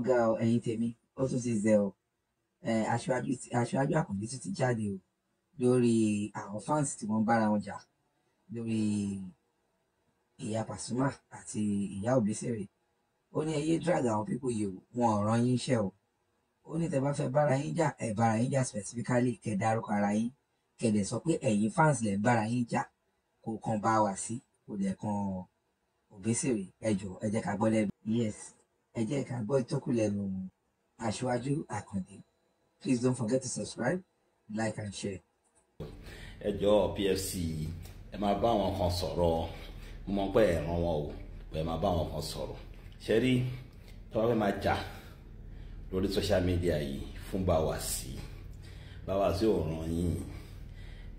Ga ọ, ẹ̀yin tèmi, ó tún ti zẹ ọ. Aṣíwájú Àkàndé tún ti jáde o lórí àwọn fans tí wọ́n ń bára wọn jà lórí ìyá Pasuma àti ìyá Obesere. Ó ní ẹ yé drag àwọn people yìí o, wọn ò rán yín iṣẹ́ o. Ó ní tẹ́ bá fẹ́ bára yín jà, ẹ bára yín jà specifically, kẹ́ dárúkọ ara yín, kẹ́ dẹ̀ sọ pé ẹ̀yin fans lẹ̀ ń bára yín jà, kò kàn bá wa sí, kò dẹ̀ kan Obesere. Ẹ jọ̀ọ́, ẹ jẹ́ ká gbọ́ lẹ́nu. Yes, ẹ jẹ́ ká gbọ́ ìtókù lẹ́nu Aṣíwájú Àkàndé. Please don't forget to subscribe, like and share. Ẹ jọ̀ọ́, PFC, ẹ máa bá àwọn kan sọ̀rọ̀. Mo mọ̀ pé ẹ ràn wọn o, ẹ máa bá àwọn kan sọ̀rọ̀. Ṣe rí tí wọ́n fẹ́ máa jà lórí social media yìí fún Bawasi, Bawasi ò ràn yín.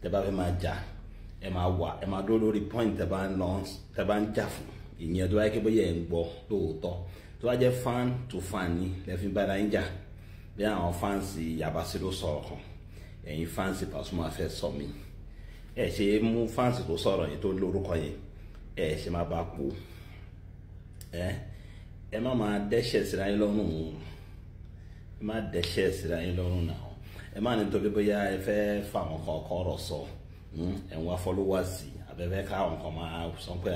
Tẹ́ bá fẹ́ máa jà, ẹ máa wà, ẹ máa dúró lórí point tẹ́ bá ń lọ, tẹ́ bá ń jà fún ìyẹn. Tó bá yẹ kí bóyá ẹ ń gbọ́ lóòótọ́, tó bá jẹ́ fan to fan ni lẹ́fín bára ń jà, bí àwọn fans Yabasi ló sọ̀rọ̀ kan, ẹ̀yin fans Pasuma fẹ́ sọ mí, ẹ ṣe mú fans tó sọ̀rọ̀ yẹn tó lórúkọ yẹn, ẹ ṣe máa bá po. Ẹ má máa dẹ́ṣẹ̀ síra yín lọ́rùn, ẹ má dẹ́ṣẹ̀ síra yín lọ́rùn náà. Ẹ má nítorí bóyá ẹ fẹ́ fa àwọn kan kọ́rọ̀ sọ, ẹ̀ ń wá followers, àbẹ́fẹ́ káwọn kan máa sọ pé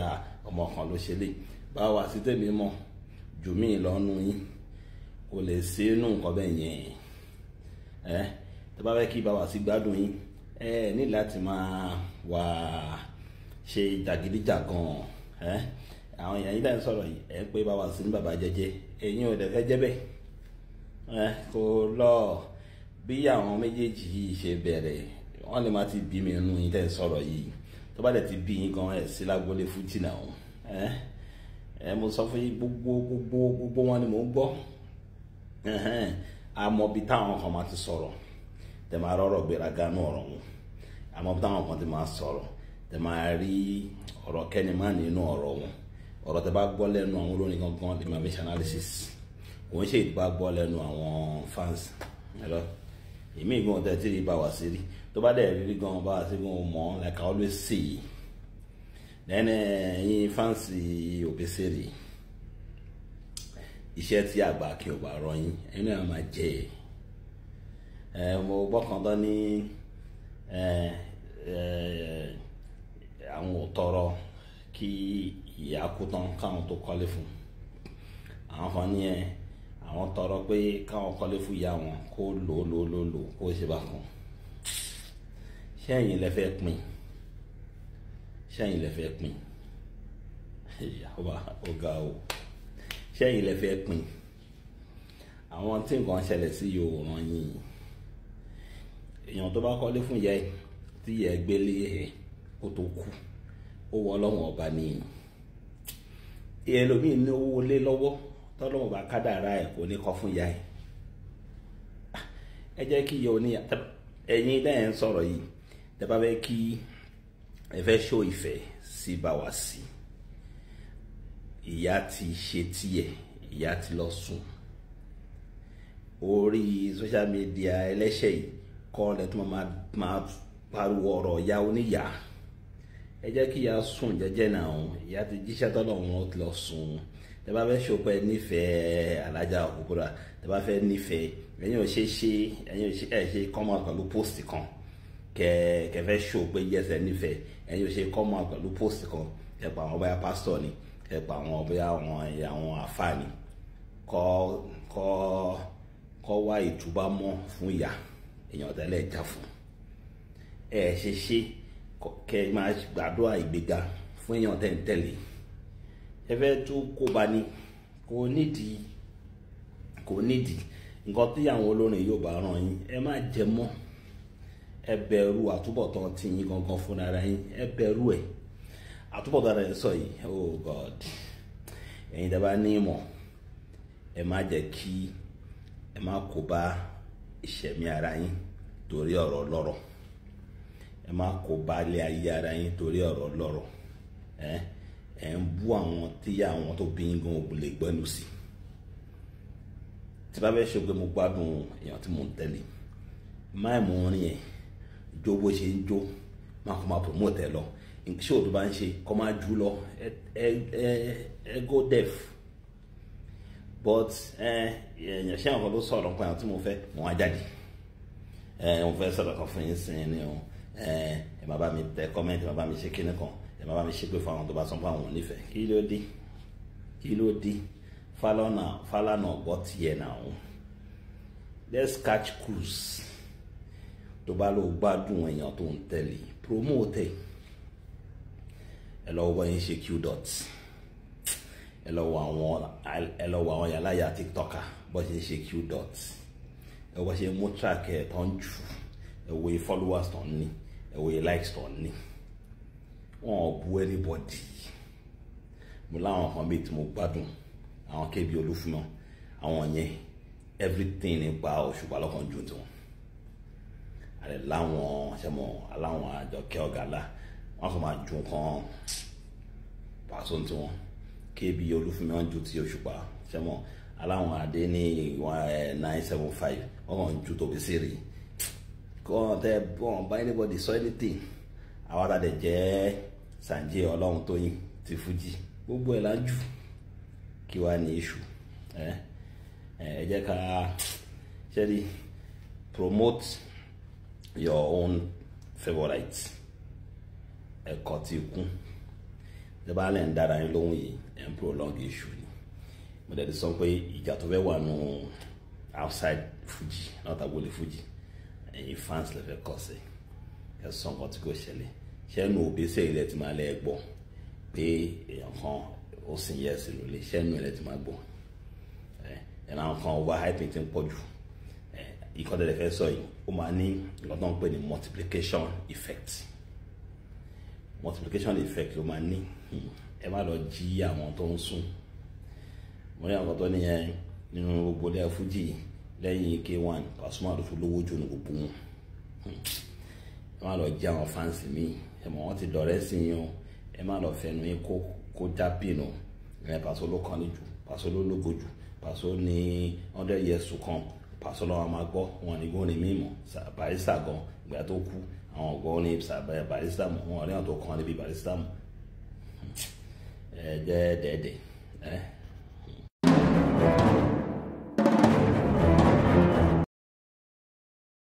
ọmọ kan ló ṣe lè báwa sí. Tèmi mọ̀ jù mí lọ́nu yín, kò lè sí inú nǹkan bẹ́ẹ̀ yẹn. Ẹ tó bá fẹ́ kí báwa sí gbádùn yín, ẹ ní láti máa wà ṣe jàgídíjàgan. Ẹ àwọn èèyàn yìí lẹ́yìn sọ̀rọ̀ yìí, ẹ pé báwa sí ní bàbá jẹ́jẹ́, ẹ̀yin ò dẹ̀ fẹ́ jẹ́ bẹ́ẹ̀. Ẹ kò lọ bí àwọn méjèèjì yìí ṣe bẹ̀rẹ̀, wọ́n lè má ti bí mi nínú yín tẹ́ sọ̀rọ̀ yìí. Tó bá dẹ̀ ti bí yín gan, ẹ̀ sí lágbólé fújì náà. Ẹ mo sọ fún yín, gbogbo gbogbo gbogbo wọn ni mò ń gbọ́. Àmọ́ bí táwọn kan máa ti sọ̀rọ̀, tẹ máa rọ̀rọ̀ gbéraga nú ọ̀rọ̀ wọn. Àmọ́ bí táwọn kan ti máa sọ̀rọ̀, tẹ máa rí ọ̀rọ̀ kẹ́ni má nínú ọ̀rọ̀ wọn. Ọ̀rọ̀ tẹ bá gbọ́ lẹ́nu àwọn olórin gangan lè máa fi ṣe analysis, kò ń ṣe ìdìbò gbọ́ lẹ́nu àwọn fans. Ẹ̀rọ èmi ìgbọ́n tẹ tí rí bá wà sí rí, tó bá dẹ̀ rí gan bá wà sí gan mọ́, like I always say. Then ẹ̀yin fans Obesere, iṣẹ́ tí àgbà kí o bá rọ yín, ẹ̀yin náà máa jẹ ẹ. Mo gbọ́ kan tán ní ẹ ẹ àwọn ò tọrọ kí ìyá kú tán káwọn tó kọ́lé fún. Àwọn kan ní ẹ àwọn tọrọ pé káwọn kọ́lé fún ìyá wọn kó lò lò lò lò kó ṣe bá kan. Ṣé ẹ̀yin lẹ fẹ́ pín? Ṣé ẹ̀yin lẹ fẹ́ pín? Ìyàwó ọ̀gá o, ṣé ẹ̀yin lẹ fẹ́ pín? Àwọn tí nǹkan ṣẹlẹ̀ sí yóò ràn yín. Èèyàn tó bá kọ́lé fún ìyá ẹ̀ tí ìyá ẹ̀ gbélé ẹ̀ kó tó kú, ó wọ Ọlọ́run Ọba ní. Ẹlòmíì ní owó lé lọ́wọ́, tọ́lọ́run bá kádàrá ẹ̀, kò ní kọ́ fún ìyá ẹ̀. Ẹ jẹ́ kí ìyá oníyà. Ẹ̀yin dẹ́yẹ̀ ń sọ̀rọ̀ yìí, tẹ́ bá fẹ́ kí ẹ fẹ́ ṣó ìfẹ́ sí Bawasi, ìyá ti ṣe tiẹ̀, ìyá ti lọ sùn. Orí social media ẹlẹ́ṣẹ̀ yìí kọ́ lẹ́ tó máa pariwo ọ̀rọ̀ ìyá oníyà. Ẹ jẹ́ kí ìyá sùn jẹ́jẹ́ náà. Ìyá ti jíṣẹ́ tọ́lọ́run, ó ti lọ sùn. Tẹ́ bá fẹ́ ṣòpẹ́ nífẹ̀ẹ́ Alájà Òkúkúrà, tẹ́ bá fẹ́ nífẹ̀ẹ́, ẹ̀yin ò ṣe ṣe, ẹ̀yin ò ṣe ẹ̀ ṣe come out pẹ̀lú post kan kẹ kẹ fẹ́ ṣò pé yẹsẹ̀ nífẹ̀ẹ́. Ẹ̀yin ò ṣe come out pẹ̀lú post kan, kẹ pa àwọn bóyá pásítọ̀ ni, kẹ pa àwọn bóyá àwọn àfáà ni, kọ́ kọ́ kọ́ wá ìtúbà mọ́ fún ìyá èèyàn tẹ́lẹ̀ jà fún. Ẹ ṣe ṣe kẹ máa gbàdúrà ìgbéga fún èèyàn tẹ́ ń tẹ̀lé. Ẹ fẹ́ tó kó bá ní, kò nídìí, kò nídìí. Nǹkan tí àwọn olórin yóò bá ràn yín, ẹ má jẹ mọ́. Ẹ bẹ̀rù àtúbọ̀tán tí yín gangan fúnra ara yín. Ẹ bẹ̀rù ẹ̀, àtúbọ̀tán rẹ̀ sọ yìí. Oh God, ẹ̀yin tẹ́ bá ní ìmọ̀, ẹ má jẹ́ kí ẹ má kó bá ìṣẹ̀mí ara yín torí ọ̀rọ̀ lọ́rọ̀. Ẹ má kó bá ilé ayé ara yín torí ọ̀rọ̀ lọ́rọ̀. Ẹ ń bú àwọn tí àwọn tó bí yín gan ò lè gbẹ́nu sí. Tí bá fẹ́ ṣe pé mo gbádùn èèyàn tí mò ń tẹ̀lé, máì mú orin ẹ̀ jó, bó ṣe ń jó, má kó máa promote ẹ lọ. Ṣé òtún bá ń ṣe kọ́ máa jù lọ? Ẹ ẹ ẹ go deaf. But èèyàn ṣé àwọn kan tó sọ̀rọ̀ pé àwọn tí mo fẹ́ mo wá jáde. Mo fẹ́ sọ̀rọ̀ kan fún yín sìn ni o. Ẹ má bá mi tẹ kọ́mẹ́ntì, ẹ má bá mi ṣe kíní kan, ẹ má bá mi ṣépè fún àwọn tó bá sọ fún àwọn onífẹ̀ẹ́. Kí ló dé? Kí ló dé? Fálànà gbọ́ tiẹ̀ náà. Let's catch cruise. Tó bá lọ gbádùn èèyàn tó ń tẹ̀lé, promote ẹ lọ wọ yín ṣe q dot, ẹ lọ wọ àwọn yàláyà tiktoker bó ṣe ń ṣe q dot, ẹ wọ́n ṣe mú track ẹ̀ tó ń jù, ẹ wo followers tó ń ní, ẹ wo likes tó ń ní. Wọn ò bu anybody. Mo láwọn kan bíi tí mo gbádùn, àwọn Kébí Olúfúnmọ́, àwọn yẹn everything nípa Òṣùpá lọ́kàn ju tiwọn. Àlẹ́ láwọn ṣẹ́mọ̀ aláwọn Àjọkẹ́ Ọ̀gálá, wọ́n kàn máa ju nǹkan Pàṣọ tiwọn. Kébí Olúfúnmọ́ wọn ju ti Òṣùpá, ṣẹ́mọ̀ aláwọn Adé ní 975, wọ́n kàn ju tóbi sírì. Kọ́ tẹ bọ́n bá anybody sọ anything. Àwọn àtàdé jẹ́ Sanjay Ọlọ́run Tóyìn ti Fuji, gbogbo ẹ̀ lájú. Kí wàá ní issue? Ẹ jẹ́ ká ṣẹ́rí promote your own favourite. Ẹ̀kọ́ ti kún. Tẹ́ bá lẹ̀ ń dára yín lóhùn yìí, ẹ̀ ń prolong issue ni. Mo dẹ̀ ti sọ pé ìjà tó fẹ́ wà nù outside Fuji, not agboolé Fuji, ẹ̀yin fans lè fẹ́ kọ́ sí. Ẹ sọ nǹkan tí kò ṣẹlẹ̀. Ṣẹ́nu Òbésèré ilẹ̀ tí máa lẹ́ gbọ́ pé èèyàn kan ó sì yẹ ẹsẹ̀ lólè, ṣẹ́nu ilẹ̀ tí máa gbọ́. Ẹ̀rọ àwọn kan over hyping ti ń pọ̀ jù. Ìkọ́ tẹ̀lé fẹ́ sọ yìí, ó máa ní nǹkan tó ń pè ní multiplication effect. Multiplication effect ló máa ní. Ẹ má lọ jí àwọn tó ń sùn. Mo ní àwọn tó ní yẹn nínú gbogbo ilé Fuji lẹ́yìn K1, Pasuma ló tún lówó jù ní gbogbo wọn. Ẹ má lọ jí àwọn fans mi. Ẹ mọ̀ wọ́n ti dọ̀rẹ́ sí yín o. Ẹ má lọ fẹnu yín kó já pin o. Pàṣọ ló kàn ní jù, Pàṣọ ló lógo jù, Pàṣọ ní 100 years to come. Pàṣọ lọ́wọ́ máa gbọ́, wọn ní gbóni mímọ̀. Barrister gan, ìgbà tó kú, àwọn ọ̀gbọ́n ní Barrister mọ̀, wọn rí àwọn tó kàn níbi Barrister mọ̀. Ẹ jẹ́ dẹ́dẹ̀.